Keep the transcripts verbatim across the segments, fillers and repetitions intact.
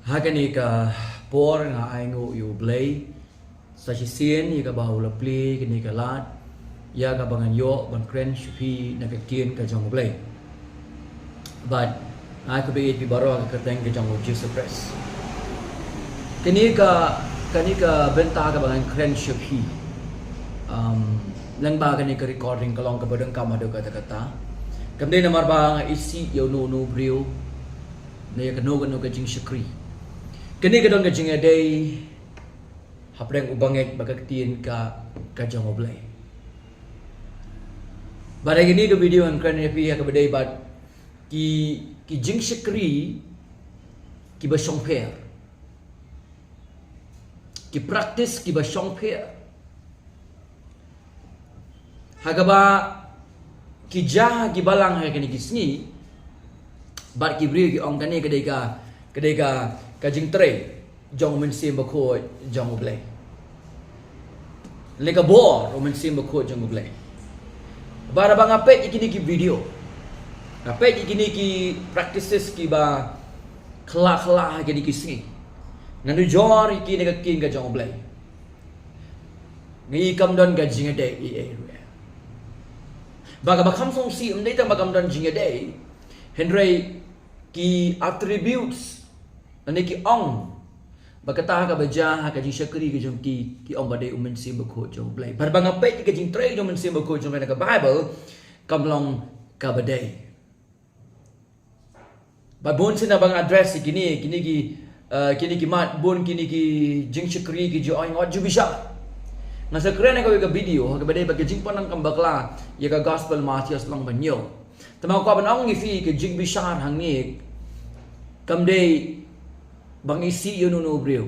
Ha kane ka por nga ai nguh ïa U Blei sa shisien ïa kaba u la plie kane ka lad ïa kaba ngan ïoh ban kren sha phi na ka ktien ka jong U Blei. Bad nga ai khublei ïa phi baroh ha ka kyrteng ka jong U Jisu Khrist. Kane ka, kane ka bynta kaba ngan kren sha phi, um, lyngba kane ka recording ka long kaba donkam haduh katta katta. Kam dei namar ba nga isih ïa uno uno u briew ne ïa kano kano ka jingshakri. Kane ka don ka jingïadei hapdeng u bangeit bad ka ktien ka, ka jong U Blei. Bad ha kane ka video ngan kren ïa phi ha kaba dei bad ki, ki jingshakri kiba shongpher, ki practice kiba shongpher, ha kaba ki jia ha ki balang ha kine ki sngi. Bad ki briew ki ong kane ka dei ka, ka dei ka, ka jingtrei jong U Mynsiem Bakhuid jong U Blei, lane ka bor U Mynsiem Bakhuid jong U Blei. Bad haba nga peit ïa kine ki video, nga peit ïa kine ki practices kiba khla khla ha kine ki sngi, nga nujor ïa kine ka ktien ka jong U Blei, nga i kam don ka jingïadei ei ei ruh. Bad kaba kham sngewsih ym dei tang ba kam don jingïadei, hynrei ki attributes lane ki ong ba kata kaba jia ha ka jingshakri ka jong ki, ki ong ba dei U Mynsiem Bakhuid jong U Blei. Bad haba nga peit ïa ka jingtrei jong U Mynsiem Bakhuid jong U Blei na ka Bible, kam long kaba dei. Bad bun sien haba nga address ïa kine, kine ki, eh, kine ki mat, bun kine ki jingshakri ki ju ong wat ju bishar. Nga sa kren ha kawei ka video ha kaba dei bad ka jingpyndonkam bakla ïa ka Gospel Mathaios lynnong ba hynñiew. Te ma nga kwah ban ong ïa phi, ka jingbishar hangne kam dei ba nga isih ïa uno uno u briew.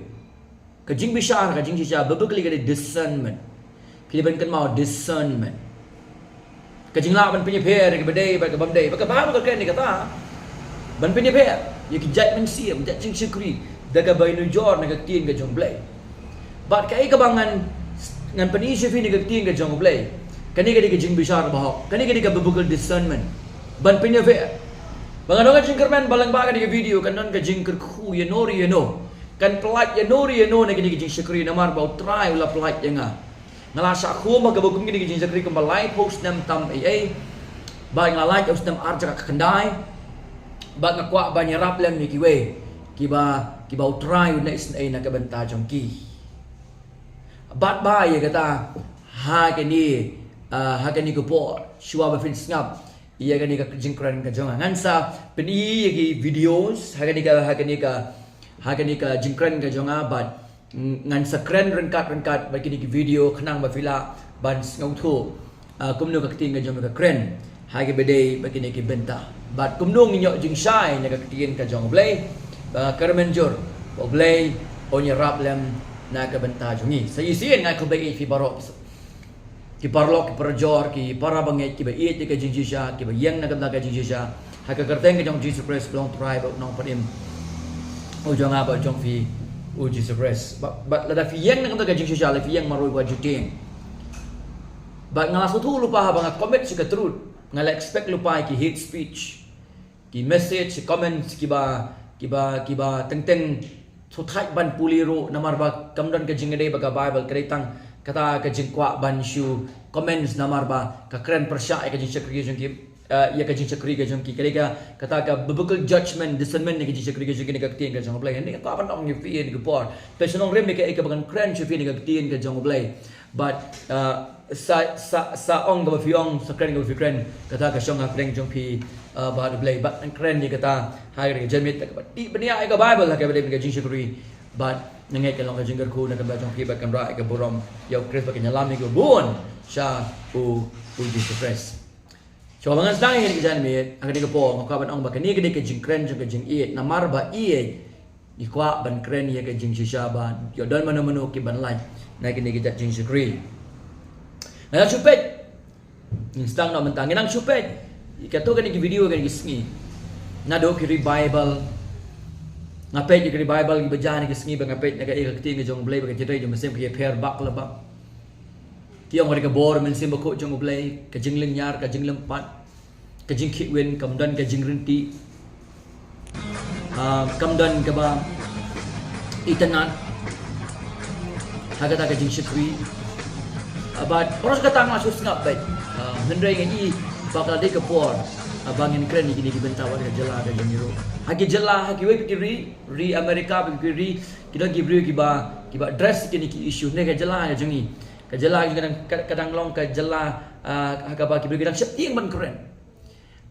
Ka jingbishar, ka jingshisha, biblically ka dei discernment. Phi dei ban kynmaw discernment. Ka jinglah ban pynïapher ïa kaba dei bad kaba ym dei. Bad ka Bible ka kren ïa kata, ban pynïapher ïa ki jait mynsiem, jait jingshakri, da kaba ïanujor na ka ktien ka jong U Blei. Bad kaei kaba ngan, ngan pyni sha phi na ka ktien ka jong U Blei, kane ka dei ka jingbishar bahok, kane ka dei ka biblical discernment. Ban pynïapher. Ba nga don ka jingkyrmen ba lyngba kane ka video kan don ka jingkyrkhu ïano re ïano, kan pyllait ïano re ïano na kine ki jingshakri, namar ba U Trai u la pyllait ïa nga. Nga la shah khum ha kaba kum kine ki jingshakri kumba laiphew snem tam ei ei. Bad nga la lait ha u snem ar hajar khyndai. Bad nga kwah ban ïarap lem ïa kiwei kiba, kiba U Trai un isynei na ka bynta jong ki. Bad ba ïa kata, ha kane, ah, ha kane ka por, shuwa ba phin sngap ïa kane ka jingkren ka jong nga, ngan sa pyni ïa ki videos ha kane ka, ha kane ka, ha kane ka jingkren ka jong nga, bad ngan sa kren ryngkat ryngkat bad kine ki video khnang ba phi lah ban sngewthuh, ah, kumno ka ktien ka jong nga ka kren ha kaba dei bad kine ki bynta, bad kumno ngin ïoh jingshai na ka ktien ka jong U Blei. Ba nga kyrmen jur ba U Blei un ïarap lem na ka bynta jong ngi. Sa shisien nga ai khublei ïa phi baroh, ki paralok, ki parajor, ki para bangeit kiba ïeit ïa ka jingshisha, kiba ïeng na ka bynta ka jingshisha, ha ka kyrteng ka jong U Jisu Khrist, ba long Trai bad Nongpynim u jong nga bad jong phi, U Jisu Khrist. Bad, bad lada phi ïeng na ka bynta ka jingshisha, lada phi ïeng marwei wat ju tieng. Bad nga la sngewthuh lypa haba nga commit sha ka truth, nga la expect lypa ïa ki hate speech, ki message, ki comments kiba, kiba, kiba teng teng sngewthuh ban pule ruh, namar ba kam don ka jingïadei bad ka Bible, ka dei tang kata ka jingkwah ban shu comments namar ba ka kren pyrshah ïa ka jingshakri ka jong ki, eh, ïa ka jingshakri ka jong ki. Ka dei ka, kata ka biblical judgment, discernment ïa ka jingshakri ka jong ki na ka ktien ka jong U Blei. Hynrei nga kwah ban ong ïa phi ha kane ka por, phi sngewthuh ïa kaei kaba ngan kren sha phi na ka ktien ka jong U Blei. Bad, uh, sa, sa, sa ong kaba phi ong, sa kren kaba phi kren, kata ka shong hapdeng jong phi, uh, bad U Blei. Bad ngan kren ïa kata ha ka jingmut kaba tih bniah ïa ka Bible ha kaba dei ka jingshakri. Bad ngan ngeit kan long ka jingkyrkhu na ka bynta jong phi bad kan wanrah ïa ka burom ïa U Khrist bad kan ïalam ïa kiba bun sha U, U Jisu Khrist. Shuwa ba ngan sdang ïa kane ka jingmut, ha kane ka por nga kwah ban ong ba kane ka dei ka jingkren jong ka jingïeit, namar ba ïeit ngi kwah ban kren ïa ka jingshisha, ban ïoh don mano mano ki ban lait na kine ki jait jingshakri. Nga nang shu peit, ngin sdang noh mynta, nga nang shu peit ïa katto katne ki video kine ki sngi. Naduh ki revival, nga peit ïa ki revival kiba jia kine ki sngi, ba nga peit na kaei ka ktien ka jong U Blei, ba ka jingtrei jong U Mynsiem ka ïapher bak la bak. Ki ong ka dei ka bor U Mynsiem Bakhuid jong U Blei, ka jinglynñiar, ka jinglympat, ka jingkhih win, kam don ka jingryntih. Ah, kam don kaba, itynnad ha kata ka jingshakri. Ah, bad baroh kata nga shu sngap bad, ah, hynrei nga i ba ka la dei ka por, ah, ba ngin kren ïa kine ki bynta wat ha ka jylla ka jong ngi ruh. Ha ki jylla, ha kiwei pat ki ri, ri America, pat ki ri, ki don ki briew kiba, kiba address kine ki issue ne ka jylla ka jong ngi. Ka jylla ka dang, ka, ka dang long ka jylla, ah, ha kaba ki briew ki dang sheptieng ban kren.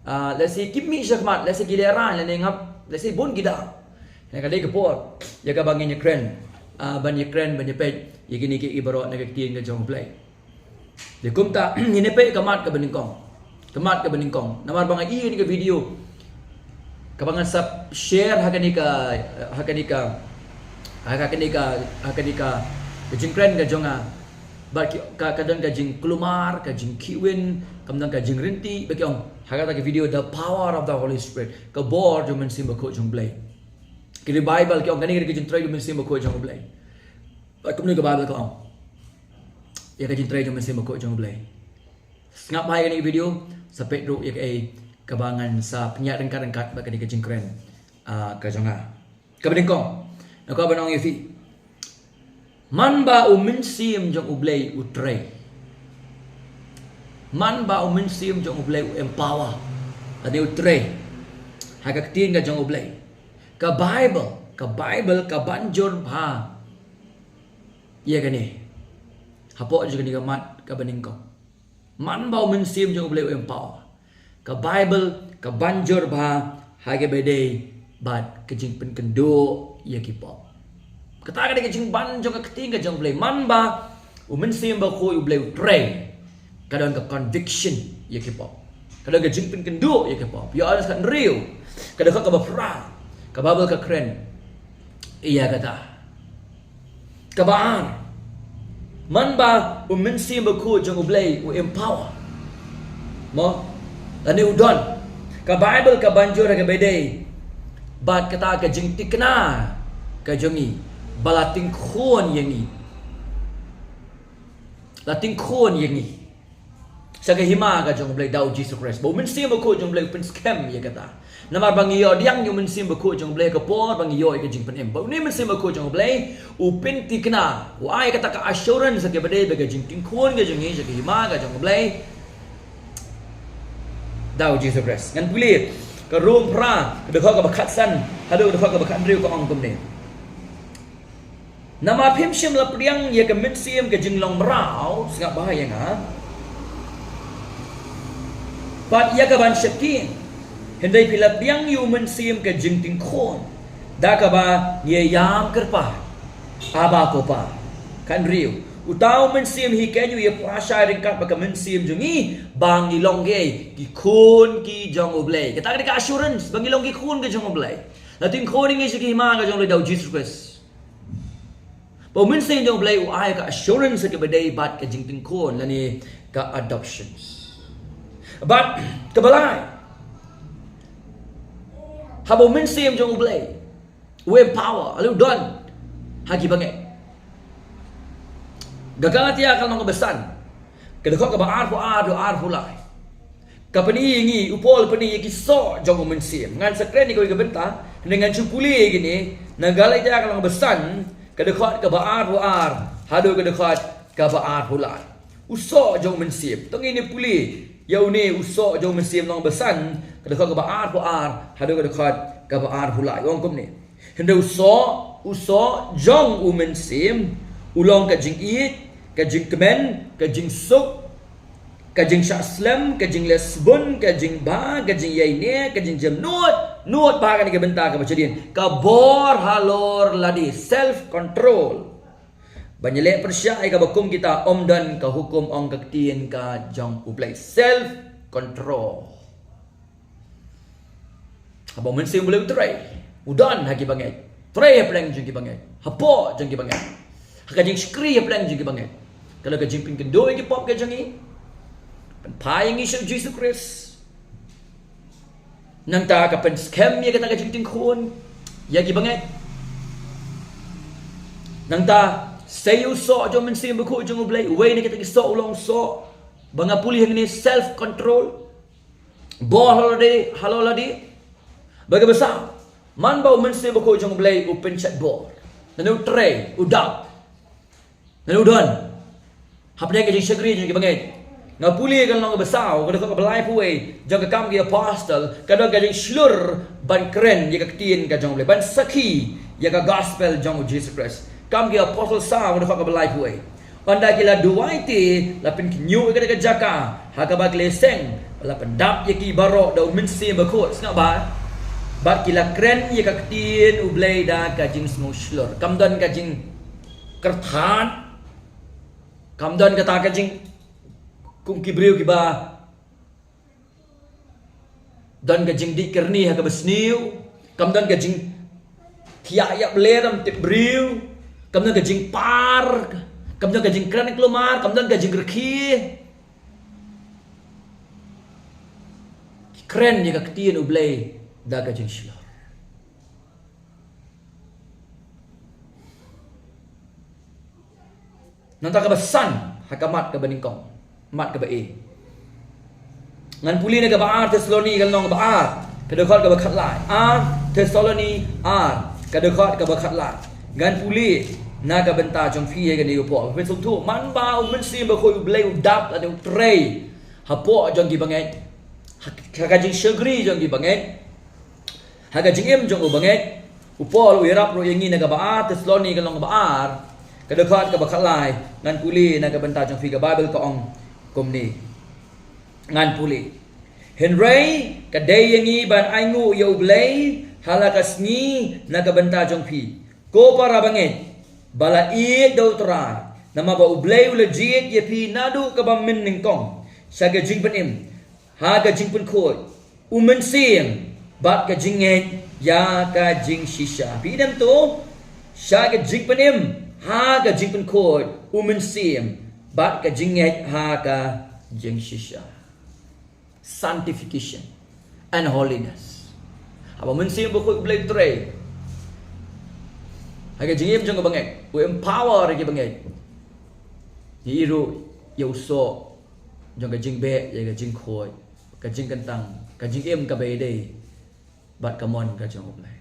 Ah, lehse kim mih shakhmat, lehse ki lehraiñ, lane ngap, lehse bun ki daw. Kane ka dei ka por ïa kaba ngin ïakren, ah, ban ïakren, ban ïapeit ïa kine kiei kiei baroh na ka ktien ka jong U Blei. Te kumta ngin ïapeit ka mat kaba nyngkong. Ka mat kaba nyngkong. Namar ba nga i kane ka video kaba ngan sa share ha kane ka, ha kane ka, ha kane ka, ha kane ka, ka jingkren ka jong nga. Bad ki, ka, ka don ka jingkulmar, ka jingkhih win, kam don ka jingryntih, ba ki ong ha kata ka video, The Power of the Holy Spirit, ka bor jong U Mynsiem Bakhuid jong U Blei. Ki ri Bible ki ong kane ka dei ka jingtrei jong U Mynsiem Bakhuid jong U Blei. Bad kumno ka Bible ka ong ïa ka jingtrei jong U Mynsiem Bakhuid jong U Blei. Sngap bha ïa kane ka video, sa peit ruh ïa kaei kaba ngan sa pynïaid ryngkat ryngkat bad kane ka jingkren, ah, ka jong nga. Kaba nyngkong, nga kwah ban ong ïa phi. Man ba U Mynsiem jong U Blei u trei. Man ba U Mynsiem jong U Blei u empower. Lane u trei ha ka ktien ka jong U Blei. Ka Bible, ka Bible ka ban jur bha ïa kane. Hapoh jong kane ka mat kaba nyngkong. Man ba U Mynsiem jong U Blei u empower. Ka Bible ka ban jur bha ha kaba ïadei bad ka jingpynkynduh ïa ki pop. Kata ka dei ka jingban jong ka ktien ka jong U Blei. Man ba U Mynsiem Bakhuid U Blei u trei, ka don ka conviction ïa ki pop. Ka don ka jingpynkynduh ïa ki pop. Ïoannis khathynriew, ka dkhot kaba phra, ka Bible ka kren ïa kata. Kaba ar, man ba U Mynsiem Bakhuid jong U Blei u empower. Mo, lane u don. Ka Bible ka ban jur ha kaba ïadei bad kata ka jingthikna ka jong ngi, ba la tyngkhun ïa ngi. La tyngkhun ïa ngi sha ka hima ka jong U Blei da U Jisu Khrist. Ba U Mynsiem Bakhuid jong U Blei u pynskhem ïa kata. Namar ba ngi ïoh pdiang ïa U Mynsiem Bakhuid jong U Blei ha ka por ba ngi ïoh ïa ka jingpynim. Ba une U Mynsiem Bakhuid jong U Blei u pynthikna, u ai kata ka assurance ha kaba ïadei bad ka jingtyngkhun ka jong ngi sha ka hima ka jong U Blei da U Jisu Khrist. Ngan pule ka Rom phra, ka dkhot kaba khatsan haduh ka dkhot kaba khathynriew, ka ong kumne. Namar phim shym la pdiang ïa ka mynsiem ka jinglong mraw, sngap bha ïa nga, bad ïa ka ban sheptieng. Hynrei phi la pdiang ïa U Mynsiem ka jingtyngkhun, da kaba ngi ïam kyrpad, Abba, ko Pa. Khathynriew, uta U Mynsiem hi kein u ïa pynshai ryngkat bad ka mynsiem jong ngi ba ngi long kiei, ki khun ki jong U Blei. Kata ka dei ka assurance ba ngi long ki khun ki jong U Blei. La tyngkhun ïa ngi sha ka hima ka jong U Blei da U Jisu Khrist. Ba U Mynsiem jong U Blei u ai ka assurance kaba ïadei bad ka jingtyngkhun lane ka adoptions. Bad kaba lai, haba U Mynsiem jong U Blei u empower, lane u don ha ki bangeit. Ka Galatia ka lynnong kaba san, ka dkhot kaba arphew ar haduh arphew lai, ka pyni ïa ngi, u Paul u pyni ïa ki soh jong U Mynsiem. Ngan sa kren ïa kawei ka bynta, hynrei ngan shu pule ïa kine. Na Galatia ka lynnong kaba san, ka dkhot kaba arphew ar haduh ka dkhot kaba arphew lai. U soh jong U Mynsiem. To ngin ïa pule ïa une u soh jong U Mynsiem, lynnong kaba san, ka dkhot kaba arphew ar haduh ka dkhot kaba arphew lai. U ong kumne. Hynrei u soh, u soh jong U Mynsiem u long ka jingïeit, ka jingkmen, ka jingsuk, ka jingshah slem, ka jingleh sbun, ka jingbha, ka jingïaineh, ka jingjemnud, nud bha kane ka bynta kaba shadien, ka bor halor lade, self control. Ban ïaleh pyrshah ïa kaba kum kita ym don ka hukum, ong ka ktien ka jong U Blei. Self control. Haba U Mynsiem U Blei u trei, u don ha ki bangeit. Trei hapdeng jong ki bangeit, hapoh jong ki bangeit, ha ka jingshakri hapdeng jong ki bangeit, ka long ka jingpynkynduh ïa ki pop ka jong ngi, pynphai ïa ngi sha U Jisu Khrist. Nangta ka pynskhem ïa kata ka jingtyngkhun ïa ki bangeit. Nangta sei u soh jong U Mynsiem Bakhuid jong U Blei, uwei na kita ki soh u long soh ba nga pule hangne, self control. Bor halor lade, halor lade. Bad kaba saw, man ba U Mynsiem Bakhuid jong U Blei u pynshait bor. Nanu trei, u dap. Nanu don. Hapdeng ka jingshakri jong ki bangeit. Nga pule ka lynnong kaba saw, ka dkhot kaba laiphew wei, jong ka Kam ki Apostol, ka don ka jingshlur ban kren ïa ka ktien ka jong U Blei, ban sakhi ïa ka gospel jong U Jisu Khrist. Kam ki Apostol saw, ka dkhot kaba laiphew wei. Ynda ki la duwai te, la pynkynñiuh ïa kata ka jaka ha kaba ki la seng, la pyndap ïa ki baroh da U Mynsiem Bakhuid, sngap bha. Bad ki la kren ïa ka ktien U Blei da ka jingsngewshlur. Kam don ka jingkyrthat, kam don kata ka jing, kum ki briew kiba don ka jingdih kyrni ha kaba sniew, kam don ka jingkhiah ïap ler ym tip briew, kam don ka jingpar, kam don ka jingkren kulmar, kam don ka jingrkhie. Ki kren ïa ka ktien U Blei da ka jingshlur. Nangta kaba san, ha ka mat kaba nyngkong, mat kaba e. Ngan pule na kaba ar Thessaloni ka lynnong kaba ar, ka dkhot kaba khatlai. Ar Thessaloni ar, ka dkhot kaba khatlai. Ngan pule na ka bynta jong phi, ïa kane u Paul. Phi sngewthuh, man ba U Mynsiem Bakhuid U Blei u dap lane u trei hapoh jong ki bangeit, ha ka jingshakri jong ki bangeit, ha ka jingim jong u bangeit, u Paul u ïarap ruh ïa ngi na kaba ar Thessaloni ka lynnong kaba ar, ka dkhot kaba khatlai. Ngan pule na ka bynta jong phi, ka Baibl ka ong kumne. Ngan pule. Hynrei ka dei ïa ngi ban ainguh ïa U Blei ha la ka sngi na ka bynta jong phi, ko para bangeit ba la ïeit da U Trai, namar ba U Blei u la jied ïa phi naduh kaba mynnyngkong sha ka jingpynim ha ka jingpynkhuid U Mynsiem bad ka jingngeit ïa ka jingshisha. Phi ïohi ne em to? Sha ka jingpynim ha ka jingpynkhuid U Mynsiem bad ka jingngeit ha ka jingshisha. Sanctification and holiness. Haba U Mynsiem Bakhuid U Blei u trei ha ka jingim jong ka bangeit, u empower ïa ka bangeit, ngi ïohi ruh ïa u soh jong ka jingbeh ïa ka jingkhuid, ka jingkyntang, ka jingim kaba ïadei bad ka mon ka jong U Blei.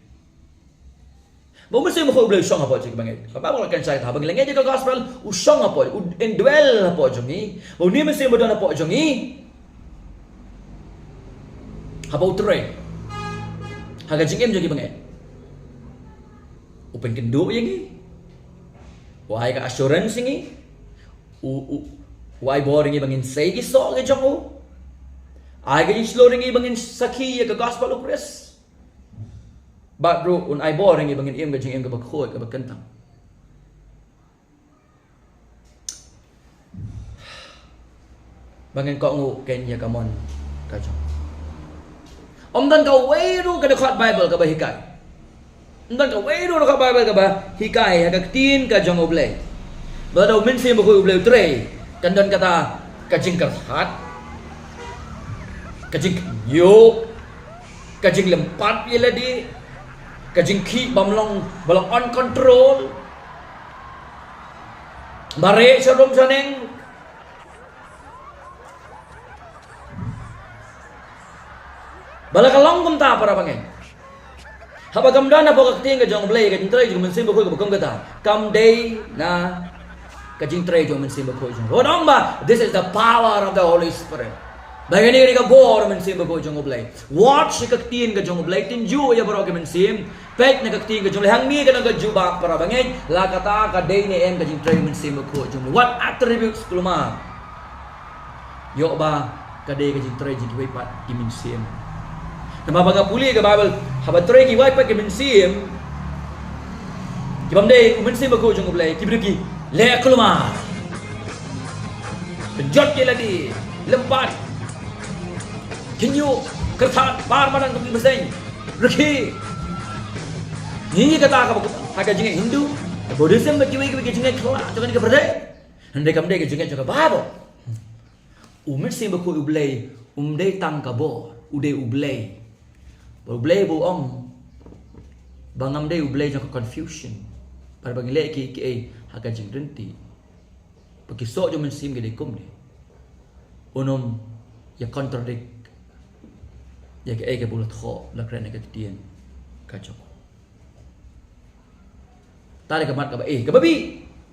Ba U Mynsiem Bakhuid U Blei u shong hapoh jong ki bangeit. Ka Baibl ka kren shaei, haba ngi la ngeit ïa ka gospel, u shong hapoh, u indwell hapoh jong ngi. Ba une u Mynsiem ba don hapoh jong ngi, haba u trei ha ka jingim jong ki bangeit, u pynkynduh ïa ngi, u ai ka assurance ïa ngi, u, u, u ai bor ïa ngi ba ngin sei ki soh ki jong u, ai ka jingshlur ïa ngi ba ngin sakhi ïa ka gospel U Khrist. Bad ruh un ai bor ïa ngi ba ngin im ka jingim kaba khuid, kaba kyntang, ba ngin kohnguh kein ïa ka mon ka jong. Ym don kawei ruh ka dkhot Baibl kaba hikai, ym don kawei ruh ka dkhot Baibl kaba hikai ha ka ktien ka jong U Blei, ba lada U Mynsiem Bakhuid U Blei u trei, kan don kata ka jingkyrthat, ka jingkynñiuh, ka jinglympat ïa lade, ka jingkhih bym long, ba long uncontrolled, ba rieh sha rum sha neng. Ba la ka long kumta, para bangeit, haba kam don hapoh ka ktien ka jong U Blei ka jingtrei jong U Mynsiem Bakhuid kaba kum kata, kam dei na ka jingtrei jong U Mynsiem Bakhuid jong U Blei. Ong ba, this is the power of the Holy Spirit. Ba kane ka dei ka bor U Mynsiem Bakhuid jong U Blei. Watch ïa ka ktien ka jong U Blei, tynjuh ïa baroh ki mynsiem. Peit na ka ktien ka jong U Blei, hangne ka don ka jubab, para bangeit, la kata ka dei ne em ka jingtrei U Mynsiem Bakhuid jong U Blei. What attributes, kulmar, ïoh ba ka dei ka jingtrei jong kiwei pat ki mynsiem. Namar ba nga pule ka Baibl, haba trei kiwei pat ki mynsiem ki bym dei U Mynsiem Bakhuid jong U Blei, ki briew ki leh kulmar, pynjot ïa lade, lympat, kynñiuh, kyrthat, par madan kum ki bseiñ, rkhie. Ngi kata kaba ha ka jingngeit Hindu, Buddhism bad kiwei kiwei ki jingngeit khlak jong kane ka pyrthei. Hynrei kam dei ka jingngeit jong ka Baibl. U Mynsiem Bakhuid U Blei um dei tang ka bor, u dei U Blei. Ba U Blei ba u ong ba ngam dei U Blei jong ka confusion, bad ba ngin leh kiei kiei ha ka jingryntih, ba ki soh jong u mynsiem ki dei kumne, un ym ïa contradict ïa kaei kaba u la thoh, la kren ha ka ktien ka jong u. Tang da ka mat kaba A, kaba B.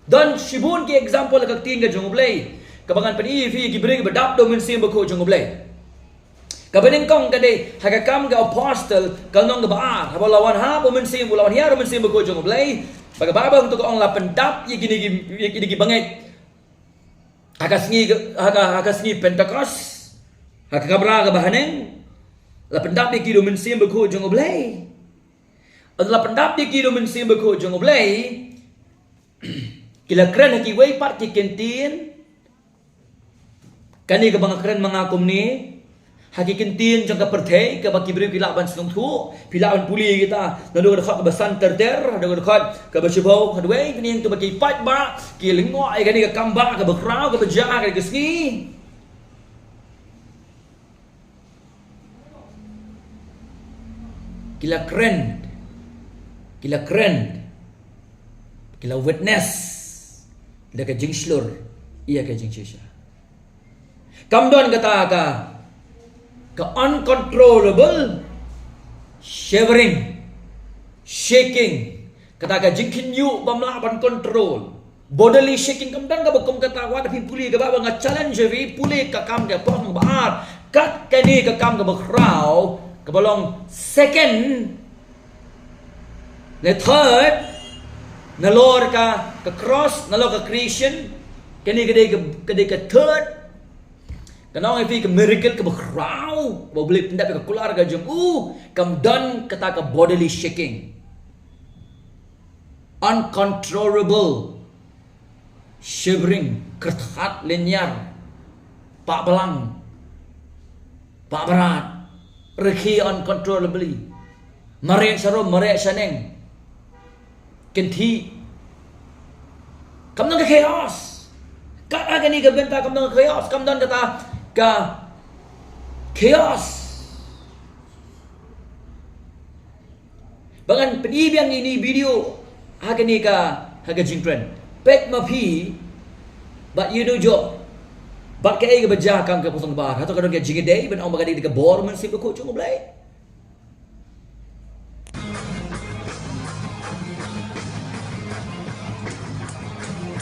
Don shibun ki example ha ka ktien ka jong U Blei kaba ngan pyni ïa phi ki briew kiba dap da u Mynsiem Bakhuid jong U Blei. Kaba nyngkong ka dei ha ka Kam ki Apostle ka lynnong kaba ar, haba la wan hap u Mynsiem, u la wan hiar u Mynsiem Bakhuid jong U Blei. Ba ka Baibl hangto ka ong la pyndap ïa kine ki, ïa kine ki bangeit ha ka sngi, ha ka, ha ka sngi Pentekost, ha ka kamra kaba haneng, la pyndap ïa ki da u Mynsiem Bakhuid jong U Blei. Ynda la pyndap ïa ki da u Mynsiem Bakhuid jong U Blei, ki la kren ha kiwei pat ki kyntien. Kane kaba nga kren ma nga kumne, ha ki kyntien jong ka pyrthei kaba ki briew ki lah ban sngewthuh. Phi lah ban pule kita naduh ka dkhot kaba san ter ter haduh ka dkhot kaba shiphew. Hynrei kine hangto ba ki paidbah ki lyngngoh ïa kane ka kambah kaba khraw kaba jia ha kane ka sngi. Ki la kren, ki la kren, ki la witness da ka jingshlur ïa ka jingshisha. Kam don kata ka, ka uncontrollable shivering, shaking, kata ka jingkhynñiuh bym lah ban control. Bodily shaking kam don kaba kum kata. Wat phi pule kaba, ba nga challenge phi pule ka Kam ki Apostle kaba ar, kat kane ka Kam kaba khraw, kaba long second ne third nalor ka, ka cross, nalor ka creation. Kane ka dei ka, ka dei ka third. Ka nong ïa phi ka miracle kaba khraw ba U Blei pyndap ïa ka kular ka jong u. Kam don kata ka bodily shaking, uncontrollable shivering, kyrthat lynñiar, pah blang, pah brat, rkhie uncontrollably, mareh sharum, mareh shaneng, kynthih. Kam don ka chaos. Kat ha kane ka bynta kam don ka chaos, kam don kata ka chaos. Ba ngan pyni biang ïa ine i video ha kane ka, ha ka jingkren. Peit ma phi bad ïa u jong, bad kaei kaba jia ha ka Kam ki Apostle kaba ar. Hato ka don ka jingïadei ban ong ba ka dei ka bor Mynsiem Bakhuid jong U Blei?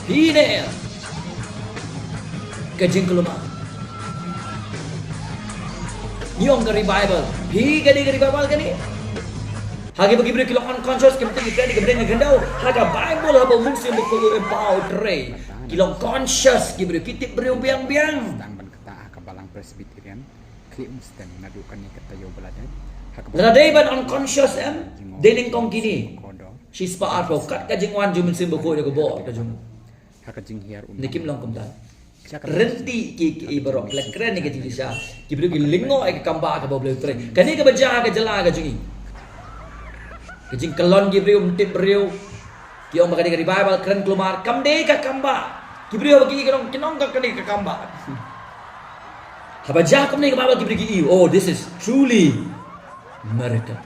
Phi ne ka jingkulmar. Ngi ong ka revival. Phi ka dei ka revival kane? Ha kiba ki briew ki long unconscious, ki mut ki kren, ki bdeng ka khyndew. Ha ka Baibl haba u Mynsiem Bakhuid u empower u trei, ki long conscious ki briew, ki tip briew biang biang. Tang ban kata ha ka Balang Presbyterian. Lada dei ban unconscious em, dei nyngkong kine. Shispah arphew kat ka jingwan jong u Mynsiem Bakhuid ïa ka bor ka jong u. Ne kim long kumta. Ryntih ki, ki baroh ki la kren ïa ka jingshisha. Ki briew ki lyngngoh ïa ka kambah kaba U Blei u trei. Kane kaba jia ha ka jylla ka jong ngi. Ka jingkyllon ki briew, ym tip briew. Ki ong ba ka dei ka revival, kren kulmar, kam dei ka kambah. Ki briew ba ki, ki ong, ki ong ka dei ka kambah. Haba jia kumne ka Baibl ki briew ki i, oh, this is truly miracle.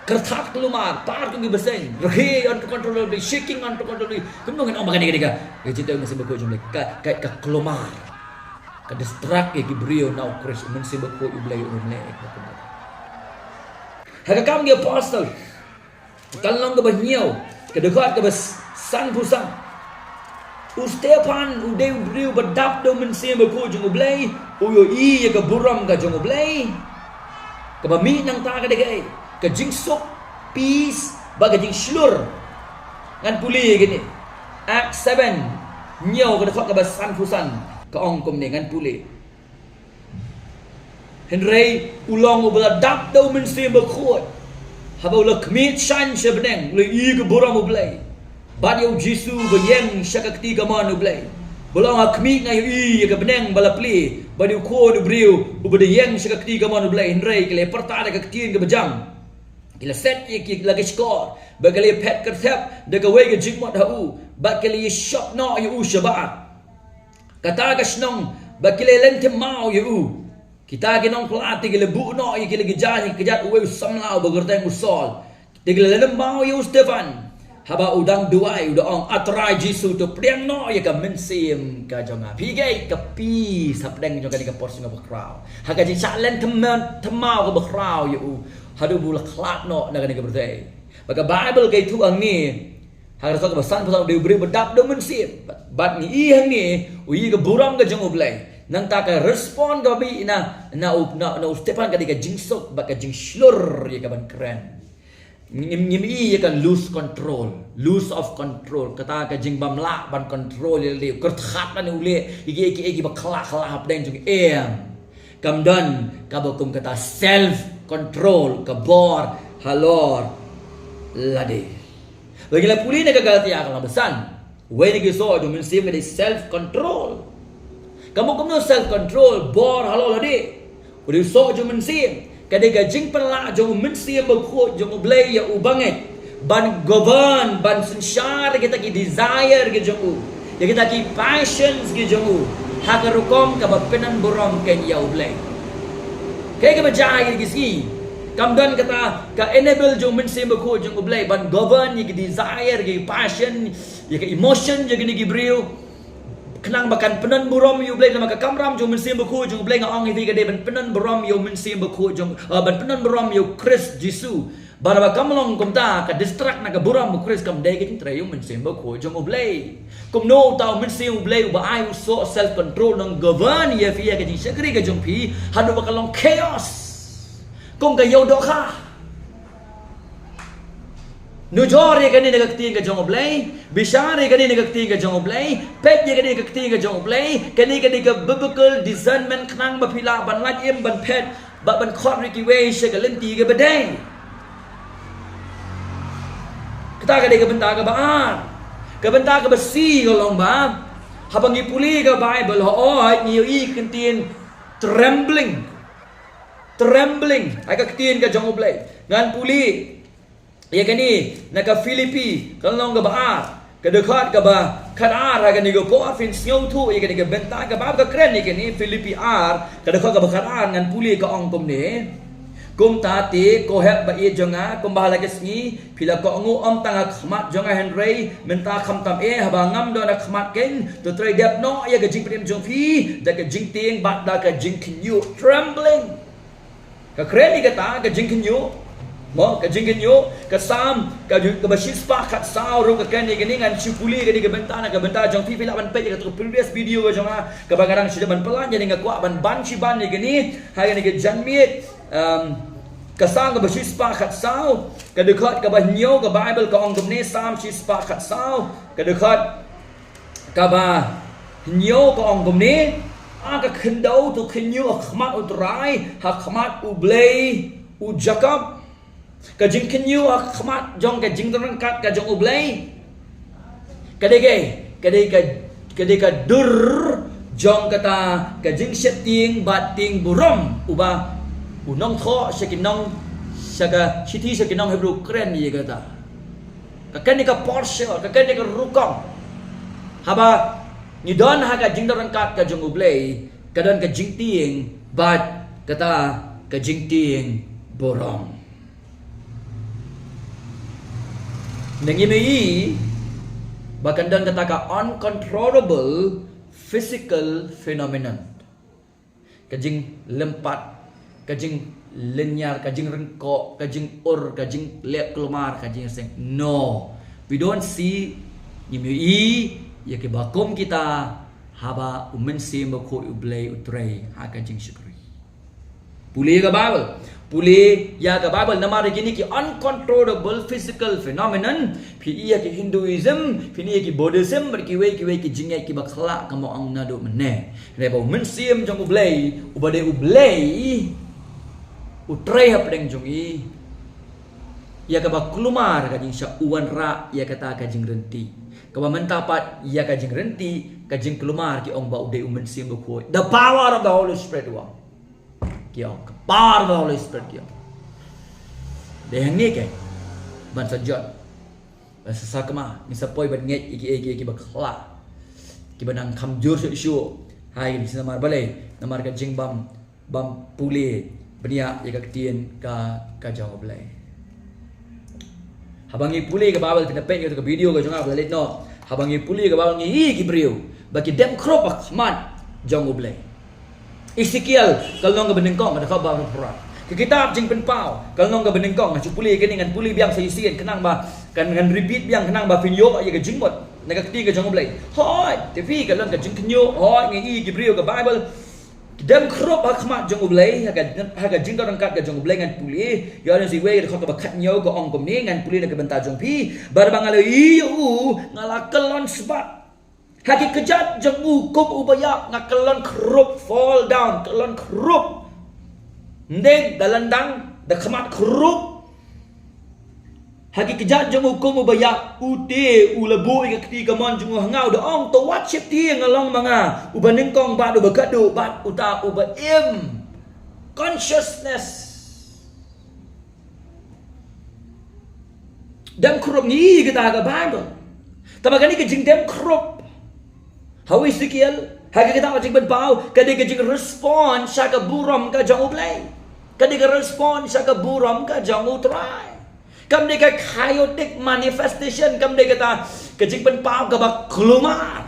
Kyrthat kulmar, par kum ki bseiñ, rkhie uncontrollably, shaking uncontrollably. Kumno ngin ong ba ka dei ka, dei ka, ka jingtei u Mynsiem Bakhuid jong U Blei, ka, ka, ka kulmar. Ka distract ïa ki briew na u Khrist, u Mynsiem Bakhuid U Blei um leh ïa ka kumta. Ha ka Kam ki Apostle. Ka lynnong kaba hynñiew, ka dkhot kaba s-, sanphew san. U Stephan u dei u briew ba dap da u Mynsiem Bakhuid jong U Blei, u ïohi ïa ka burom ka jong U Blei. Kaba mih nangta ka dei kaei? Ka jingsuk, peace, bad ka jingshlur. Ngan pule ïa kine. Acts seven, hynñiew, ka dkhot kaba sanphew san. Ka ong kumne, ngan pule. Hynrei u long uba la dap da u Mynsiem Bakhuid. Haba u la khmih shain sha bneng, u la ïohi ka burom U Blei. Bad ïa u Jisu uba ïeng sha ka kti kamon U Blei. Ba la ong, ha khmih nga ïohi ïa ka bneng ba la plie, bad ïa u Khun u briew uba da ïeng sha ka kti kamon U Blei. Hynrei ki la pyrta da ka ktien kaba jam. Ki la set ïa ki la ki shkor, bad ki la phet kyrthep da kawei ka jingmut ha u, bad ki la ïashop noh ïa u shabar. Kata ka shnong ba ki la len thymmai ïa u. Kita ki nongpyllait te ki la buh noh ïa ki la ki jaiñ ha ki kjat uwei u samla uba kyrteng u Saul. Te ki la len thymmai ïa u Stephan. Haba u dang duwai u da ong, A Trai Jisu, to pdiang noh ïa ka mynsiem ka jong nga. Phi ïohi ka peace hapdeng jong kane ka por sngewbha khraw. Ha ka jingshah len thymmai, thymmai kaba khraw ïa u. Haduh ba u la khlad noh na kane ka pyrthei. Ba ka Bible ka ïathuh hangne ha ka dkhot kaba san, ba u dei u briew ba dap da u Mynsiem. Bad ngi i hangne u ïohi ka burom ka jong U Blei. Nangta ka respond kaba bha na, na u, na, na u Stephan ka dei ka jingsuk bad ka jingshlur ïa ka ban kren. Ngim, ngim i ïa ka lose control, lose of control. Kata ka jingbym lah ban control ïa lade, u kyrthat lane u leh ïa ki, ïa ki, ïa ki ba khla khla hapdeng jong em. Kam don kaba kum kata self control, ka bor halor lade. Lagi la pule na ka Galatia ka lynnong ba san. Wei na ki soh jong u Mynsiem ka dei self control. Ka mut kumno self control, bor halor lade. U dei u soh jong u Mynsiem. Ka dei ka jingpynlah jong u Mynsiem Bakhuid jong U Blei ïa u bangeit ban govern, ban synshar ïa kita ki desire ki jong u, ïa kita ki passions ki jong u, ha ka rukom kaba pynburom kein ïa U Blei. Kaei kaba jia ha kine ki sngi? Kam don kata ka enable jong u Mynsiem Bakhuid jong U Blei ban govern ïa ki desire, ïa ki passion, ïa ka emotion jong kine ki briew. Khnang ba kan pynburom ïa U Blei, namar ka kamram jong u Mynsiem Bakhuid jong U Blei, nga ong ïa phi, ka dei ban pynburom ïa u Mynsiem Bakhuid jong, eh, ban pynburom ïa u Khrist Jisu. Bad haba kam long kumta, ka distract na ka burom u Khrist, kam dei ka jingtrei ïa u Mynsiem Bakhuid jong U Blei. Kumno uta u Mynsiem U Blei uba ai u soh self control un nang govern ïa phi, ïa ka jingshakri ka jong phi, haduh ba ka long chaos kum ka ïew dohkha. Nujor ïa kane na ka ktien ka jong U Blei, bishar ïa kane na ka ktien ka jong U Blei, peit ïa kane na ka ktien ka jong U Blei, kane ka dei ka biblical discernment khnang ba phi lah ban lait im, ban peit, bad ban khot ïa kiwei sha ka lynti kaba dei. Kata ka dei ka bynta kaba ar. Ka bynta kaba shi ka long ba, haba ngi pule ka Bible, hooid ngi ïohi ka ktien trembling. Trembling ha ka ktien ka jong U Blei. Ngan pule ïa kane na ka Philippi ka lynnong kaba ar, ka dkhot kaba khatar, ha kane ka por phin sngewthuh ïa kane ka bynta kaba ka kren ïa kane. Philippi ar, ka dkhot kaba khatar, ngan pule, ka ong kumne: Kumta te ko hep ba ïeit jong nga, kumba ha la ka sngi phi la kohnguh ym tang ha khmat jong nga hynrei mynta khamtam eh, haba ngam don ha khmat kein, to trei dep noh ïa ka jingpynim jong phi da ka jingtieng bad da ka jingkhynñiuh, trembling. Ka kren ïa kata ka jingkhynñiuh. Mo, ka jingkhynñiuh, ka Salm ka ju-, kaba shispah khatsaw ruh ka kren ïa kane. Ngan shu pule ïa kane ka bynta na ka bynta jong phi, phi lah ban peit ïa ka previous video ka jong nga kaba nga dang shu dep ban pynlait, ïa nga kwah ban ban shi ban ïa kane ha kane ka janmiet. Um, ka Salm kaba shispah khatsaw, ka dkhot kaba hynñiew, ka Bible ka ong kumne, Salm shispah khatsaw, ka dkhot kaba hynñiew ka ong kumne: A ka khyndew to khynñiuh ha khmat U Trai, ha khmat U Blei u Jakob. Ka jingkhynñiuh ha khmat jong ka jingdon ryngkat ka jong U Blei ka dei ka, ka dei ka, ka dei ka dur jong kata ka jingsheptieng bad tieng burom uba u nongthoh sha ki nong, sha ka shithi sha ki nong Hebru kren ïa kata. Ka kane ka portion, ka kane ka rukom. Haba ngi don ha ka jingdon ryngkat ka jong U Blei, ka don ka jingtieng bad kata ka jingtieng burom. Ngi ïohi ba kan don kata ka uncontrollable physical phenomenon. Ka jinglympat, ka jinglynñiar, ka jingryngkoh, ka jingïur, ka jingleh kulmar, ka jingïaseng. No. We don't see, ngim ïohi ïa kiba kum kita haba u Mynsiem Bakhuid U Blei u trei ha ka jingshakri. Pule ïa ka Bible. Pule ïa ka Bible, namar ïa kine ki uncontrollable physical phenomenon, phi ïa ki Hinduism, phi ïa ki Buddhism, bad kiwei kiwei ki jingngeit kiba khlah, kumba ong naduh mynne. Hynrei ba u Mynsiem jong U Blei, uba dei U Blei, u trei hapdeng jong ngi. Ïa kaba kulmar ka jingshah, u wanrah ïa kata ka jingrynti. Kaba mynta pat ïa ka jingrynti, ka jingkulmar ki ong ba u dei u Mynsiem Bakhuid. The power of the Holy Spirit, u ong. Ki ong, ka power of the Holy Spirit, ki ong. Dei hangne kein ban sa jot, ban sa sakma, ngin sa poi ban ngeit ïa kiei kiei kiba khlah, kiba nang kham jur shuh shuh. Hai, namar balei? Namar ka jingbym, bym pule bniah ïa ka ktien ka, ka jong U Blei. Haba ngi pule ka Bible, te na peit ïa ka video ka jong nga ba la leit noh. Haba ngi pule ka Bible ngi ïohi ki briew ba ki dem khrup ha khmat jong U Blei. Ezekiel ka lynnong kaba nyngkong, ka dkhot ba arphew phra. Ka kitab Jingpynpaw, ka lynnong kaba nyngkong, nga shu pule kane, ngan pule biang sa shisien, khnang ba, kan ngan repeat biang, khnang ba phin ïoh ïa ka jingmut na ka ktien ka jong U Blei. Hooid, te phi, ka long ka jingkhynñiuh, hooid, ngi i ki briew ka Bible. Ki dem khrup ha khmat jong U Blei, ha ka, ha ka jingdonkam ka jong U Blei, ngan pule. Ïoannis wei, ka dkhot kaba khathynñiew ka ong kumne, ngan pule na ka bynta jong phi. Bad ba nga la ïohi ïa u, nga la kyllon sbat. Ha ki kjat jong u kum uba ïap, nga kyllon khrup, fall down, kyllon khrup. Ndei, da lyndang, da khmat khrup. Ha ki kjat jong u kum uba ïap, u te, u la buh ïa ka kti kamon jong u ha nga, u da ong, to wat sheptieng, nga long ma nga uba nyngkong bad uba khatduh bad uta uba im. Consciousness. Dem khrup, ngi i kata ha ka Bible. Te ba kane ka jingdem khrup ha u Esekiel, ha ka kitab Jingpynpaw, ka dei ka jingrespond sha ka burom ka jong U Blei. Ka dei ka respond sha ka burom ka jong U Trai. Kam dei ka chaotic manifestation, kam dei kata ka jingpynpaw kaba kulmar.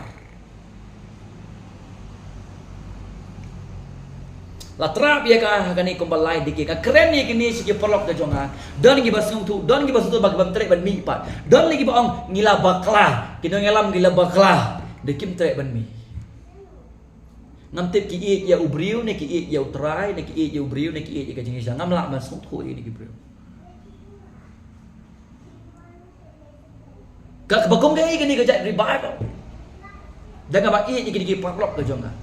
La trap ïa ka ha kane kumba lai dikit. Nga kren ïa kine sha ki paralok ka jong nga. Don kiba sngewthuh, don kiba sngewthuh ba kim treh ban mih pat. Don lei kiba ong ngi la bakla. Ki nongïalam ngi la bakla. Te kim treh ban mih. Ngam tip ki ïeit ïa u briew ne ki ïeit ïa U Trai ne ki ïeit ïa u briew ne ki ïeit ïa ka jingshisha. Ngam lah ban sngewthuh ïa kine ki briew. Ka, kaba kum kaei kane ka jait revival. Da kaba ïeit ïa kine ki paralok ka jong nga.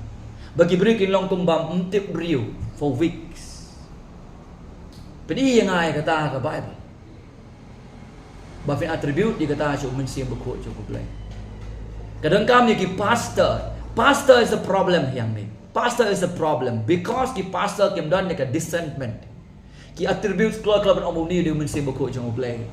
Ba ki briew kin long kumba ym tip briew for weeks. Peit ïa nga ïa kata ka Bible. Ba phin attribute ïa kata sha u Mynsiem Bakhuid jong U Blei. Ka donkam ïa ki pastor. Pastor is a problem hangne. Pastor is a problem because ki pastor kim don ïa ka discernment. Ki attributes kloi kloi ban ong ba une u dei u Mynsiem Bakhuid jong U Blei.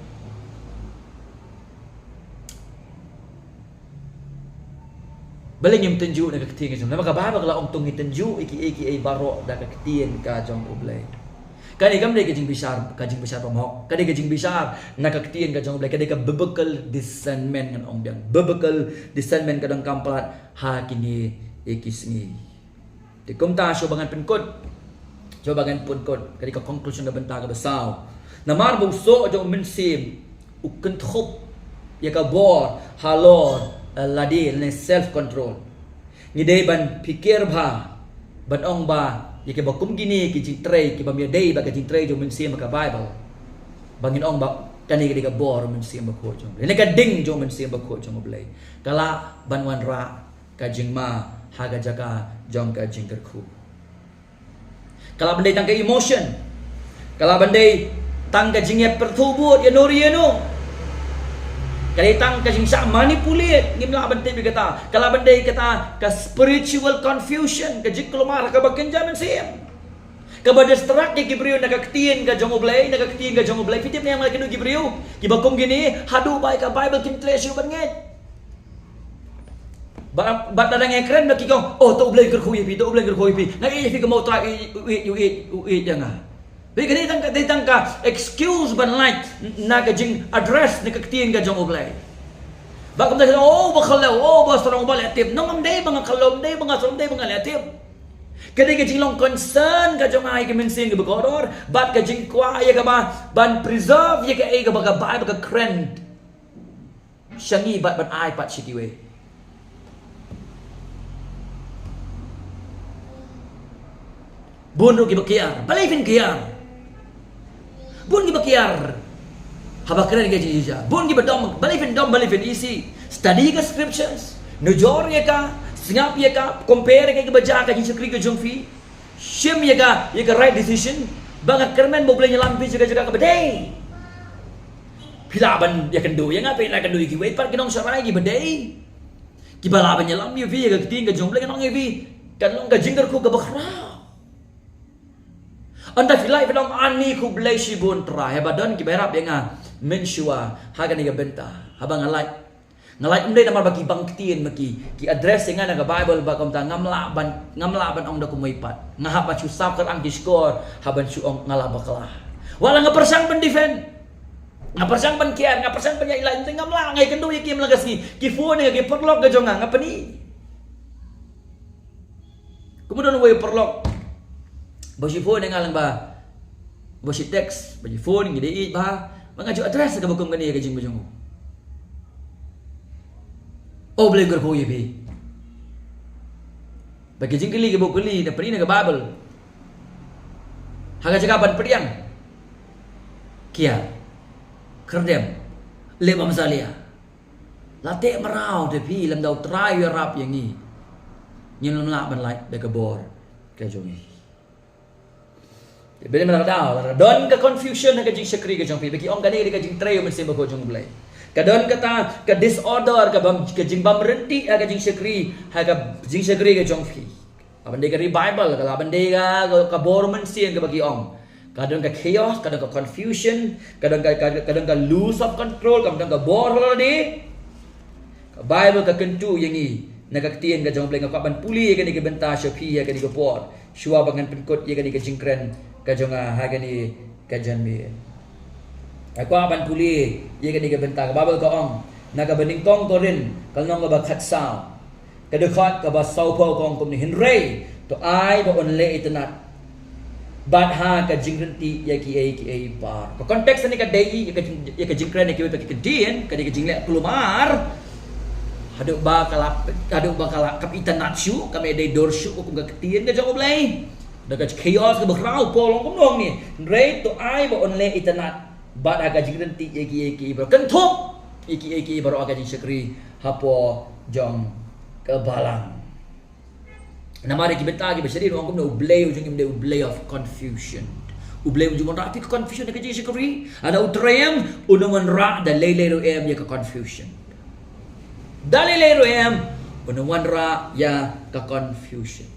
Balei ngim tynjuh na ka ktien ka jong U Blei? Namar ka Bible ka la ong to ngi tynjuh ïa kiei kiei baroh da ka ktien ka jong U Blei. Kane kam dei ka jingbishar, ka jingbishar pamok. Ka dei ka jingbishar na ka ktien ka jong U Blei. Ka dei ka biblical discernment ngan ong biang. Biblical discernment ka donkam palat ha kine ïa ki sngi. Te kumta shuwa ba ngan pynkut. Shuwa ba ngan pynkut. Ka dei ka conclusion ka bynta kaba saw. Namar ba u soh jong u mynsiem u kynthup ïa ka bor halor, eh, lade lane self control. Ngi dei ban pyrkhat bha ban ong ba ïa kiba kum kine ki jingtrei kiba ym ïadei bad ka jingtrei jong u mynsiem ha ka Bible. Ba ngin ong ba kane ka dei ka bor u Mynsiem Bakhuid jong U Blei. Lane ka ding jong u Mynsiem Bakhuid jong U Blei. Ka lah ban wanrah ka jingma ha ka jaka jong ka jingkyrkhu. Ka lah ban dei tang ka emotion. Ka lah ban dei tang ka jingïapyrthuh bud ïano re ïano. Ka dei tang ka jingshah manipulate, ngim lah ban tip ïa kata. Ka lah ban dei kata ka spiritual confusion, ka jingkulmar ha kaba kynja mynsiem. Kaba distract ïa ki briew na ka ktien ka jong U Blei, na ka ktien ka jong U Blei. Phi tip ne em, nga la ïakynduh ki briew kiba kum kine, haduh ba ïa ka Bible kim treh shuh ban ngeit. Ba, ba lada nga kren ba ki ong, oh, to U Blei kyrkhu ïa phi, to U Blei kyrkhu ïa phi. Nga ïeit ïa phi kumba U Trai u ïeit, u ïeit, u ïeit ïa nga. Ba ka dei tang ka, dei tang ka excuse ban lait na ka jing address na ka ktien ka jong U Blei. Ba kumta, oh, ba khlaw, oh, ba strong, ba leh tip. Nong, ym dei ba nga khlaw, ym dei ba nga strong, ym dei ba nga leh tip. Ka dei ka jinglong concern ka jong nga ïa ka mynsiem kaba kordor bad ka jingkwah ïa kaba ban preserve ïa kaei kaba ka Bible ka kren sha ngi bad ban ai pat sha kiwei. Bun ruh kiba kiar. Balei phin kiar? Bun kiba kiar. Haba kren ka jingjia. Bun kiba dom. Balei phin dom, balei phin isih? Study ka scriptures. Nujor ïa ka, sngap ïa ka, compare ïa ka kiba jia ka jingshakri ka jong phi. Shim ïa ka, ïa ka right decision. Ba nga kyrmen ba U Blei un ïalam phi sha ka jaka kaba dei. Phi lah ban ïakynduh ïa nga, phi lah ïakynduh ïa kiwei pat ki nongsharai kiba dei. Kiba lah ban ïalam ïa phi ïa ka ktien ka jong U Blei, ngan ong ïa phi, kan long ka jingkyrkhu kaba khraw. Ynda phi lah phi ong, ani khublei shibun Trai, haba don kiba ïarap ïa nga mynshuwa ha kane ka bynta. Haba nga lait, nga lait ym dei namar ba ki bang ktien ma ki, ki address ïa nga na ka Bible, ba kumta ngam lah ban, ngam lah ban ong da kumwei pat. Nga hap ban shu sap kyrpang ki shkor, hap ban shu ong nga la bakla. Wat la nga pyrshang ban defend. Nga pyrshang ban kiar, nga pyrshang ban ïaid lait, ngam lah, nga ïakynduh ïa ki man la ka sngi. Ki phone ïa nga, ki paralok ka jong nga, nga pyni. Kumno don uwei u paralok ba shu phone ïa nga lang ba, Ba shi text, ba shi phone, ngi dei ïeit bha. Ba nga ju address kaba kum kane ha ka jingim jong u. O Blei kyrkhu ïa phi. Ba ki jingkylli kiba u kylli na pyrshah na ka Bible. Ha ka jaka ban pyrshang. Kiar. Kyrdem. Leh bam salia. La teh mraw te phi lymda u Trai u ïarap ïa ngi. Ngin ym lah ban lait da ka bor ka jong ngi. Te bad mynta ka daw, la don ka confusion ha ka jingshakri ka jong phi. Ba ki ong kane ka dei ka jingtrei u Mynsiem Bakhuid jong U Blei. Ka don kata ka disorder, ka bam, ka jingbymryntih ha ka jingshakri, ha ka jingshakri ka jong phi. Ka ban dei ka revival, ka la ban dei ka, ka, ka bor mynsiem kaba ki ong. Ka don ka chaos, ka don ka confusion, ka don ka, ka, ka don ka loss of control, ka don ka bor holiday. Ka Bible ka kyntu ïa ngi na ka ktien ka jong U Blei. Nga kwah ban pule ïa kane ka bynta sha phi ïa kane ka por. Shuwa ba ngan pynkut ïa kane ka jingkren ka jong nga ha kane ka janmiet. Nga kwah ban pule ïa kane ka bynta. Ka Bible ka ong na kaba nyngkong Korinth ka lynnong kaba khatsaw, ka dkhot kaba sawphew ka ong kumne: Hynrei to ai ba un leh itynnad bad ha ka jingryntih ïa kiei kiei baroh. Ka context ne ka dei ïa ka jing, ïa ka jingkren ïa kiwei pat ki ktien, ka dei ka jingleh kulmar. Haduh ba ka la, haduh ba ka la kam itynnad shuh, kam dei dor shuh kum ka ktien ka jong U Blei. Da ka chaos kaba khraw, Paul ong kumno ne: Hynrei to ai ba un leh itynnad bad ha ka jingryntih ïa kiei kiei baroh. Kynthup ïa kiei kiei baroh ha ka jingshakri hapoh jong ka balang. Namar ïa ki bynta kiba shadien ong kumne, U Blei u jong ngi um dei U Blei of confusion. U Blei um ju wanrah phi ka confusion ha ka jingshakri. Hynrei U Trai un wanrah da lei lei ruh em ïa ka confusion. Da lei lei ruh em un wanrah ïa ka confusion.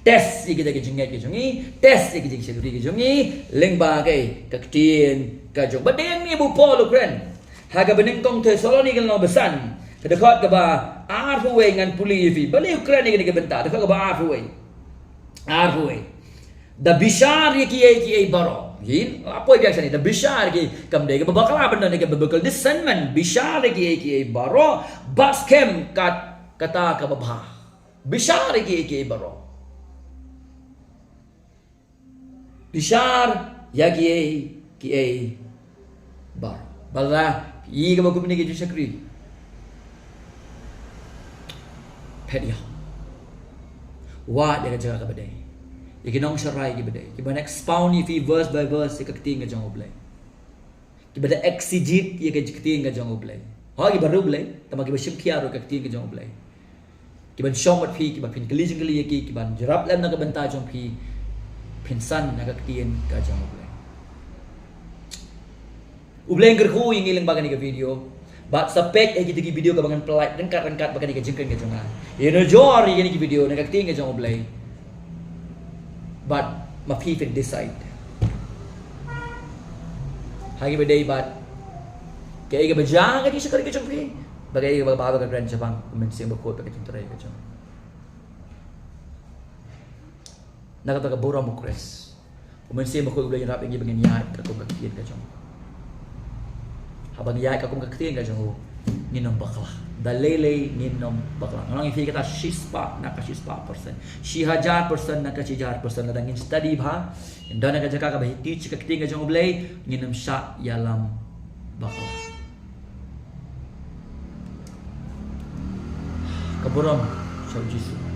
Test ïa kita ki jingngeit ki jong ngi, test ïa ki jingshakri ki jong ngi lyngba ka, ka ktien ka jong. Ba dei ngi ba u Paul u kren ha kaba nyngkong Thessaloni ka lynnong ba san, ka dkhot kaba arphew wei, ngan pule ïa phi. Balei u kren ïa kane ka bynta? Dkhot kaba arphew wei. Arphew wei. Da bishar ïa kiei kiei baroh. Ïa, la poi biang shane. Da bishar ïa ki, kam dei kaba bakla ban don ïa ka biblical discernment. Bishar ïa kiei kiei baroh. Bad skhem kat kata kaba bha. Bishar ïa kiei kiei baroh. Bishar ïa kiei kiei baroh. Balei? Ïa kaba kum kine ki jingshakri. Phet ïa. Wad ïa ka jaka kaba dei. Ïa ki nongsharai kiba dei. Kiban expound ïa phi verse by verse ïa ka ktien ka jong U Blei. Kiba da exegete ïa ka ktien ka jong U Blei. Ha, kiba riewblei, tangba kiba shim khia ruh ka ktien ka jong U Blei. Kiban shong bad phi, kiba phin kylli jingkylli ïa ki, kiban ïarap lem na ka bynta jong phi, phin san na ka ktien ka jong U Blei. U Blei un kyrkhu ïa ngi lyngba kane ka video. Bad sa peit ïa kita ki video kaba ngan pynlait ryngkat ryngkat bad kane ka jingkren ka jong nga. Ïa nujor ïa kine ki video na ka ktien ka jong U Blei. Bad ma phi phin decide. Ha kiba dei bad kaei kaba jia ha ka jingshakri ka jong phi, bad kaei kaba, ba ka kren shaphang u Mynsiem Bakhuid bad ka jingtrei ka jong. Na kata ka burom u Khrist, u Mynsiem Bakhuid u Blei un ïarap ïa ngi ba ngin ïaid katkum ka ktien ka jong u. Haba ngi ïaid katkum ka ktien ka jong u, ngin ym bakla. Da lei lei ngin ym bakla. Nga ong ïa phi kata shispah na ka shispah percent. Shi hajar percent na ka shi hajar percent. Lada ngin study bha, ngin don ha ka jaka kaba teach ka ktien ka jong U Blei, ngin ym shah ïalam bakla. Ka burom sha u Jisu.